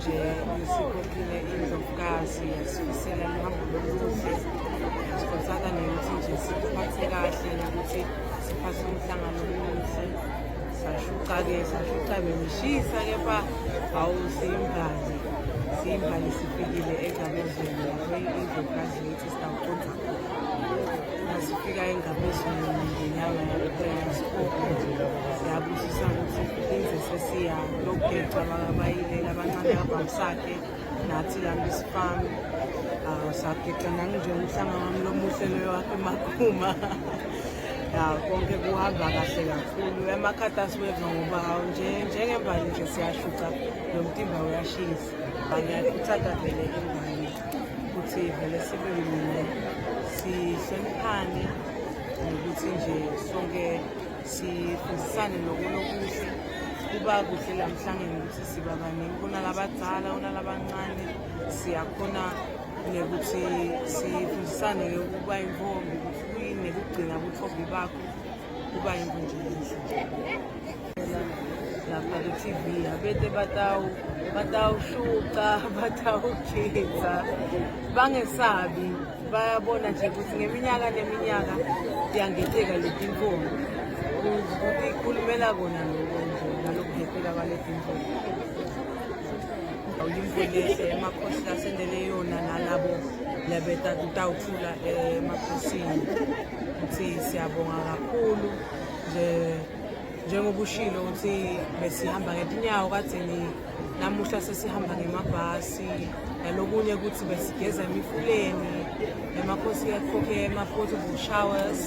Nje sikhokhile indlovukazi, yasifisela luhambo loluhle, sikhosana nekuthi nje siphathe kahle nokuthi siphathe umhlangano omuhle. Sashuqa-ke, sashuqa bemishisa, kepha hawu, siyimbali, siyimbali, sifikile eNgabezweni lapho indlovukazi yethu sitawuconsa khona. Nasifika eNgabezweni ngenyanga yasikhokha siyabusisa ukuthi phinde sesiya lokugeca bayile labancane kabamsakhe nathi lami isifami. Sageca nami nje umhlanga wami lomuhle loyo wakhe emakhuma. Ya, konke kuhamba kahle kakhulu. Amakhadi asiweva ngoba hawu nje njengembali nje siyashuca, lo mtimba uyashisa. Ngiyakhuthaza vele imbali ukuthi vele sibe munye, sihloniphane, nokuthi nje sonke sifundisane lokunokuhle. Kuba kuhle la mhlangeni ukuthi siba baningi, kunalabadzala, kunalabancane, siyakhona nekuthi sifundisane-ke ukuba intombi, ukuthi kuyini, nekugcina butfombi bakho kuba yintfo nje lenhle lapha ku-TV. Abete batawushuca, batawugidza, bangesabi. Bayabona nje ukuthi ngeminyaka neminyaka tiyangeteka letintombi, kutikhulumela kona loko nje nalokugetheka kwaletintombi. Yintfo lehle emakhosi lasendele yona nalabo labeta kutawuthula emakhosini, ukuthi siyabonga kakhulu nje. Njengoba ushilo ukuthi besihamba ngetinyawo kadzeni, namuhla sesihamba ngemabhasi. Nalokunye ukuthi besigeza emifuleni, emakhosi akhokhe ema-portable showers.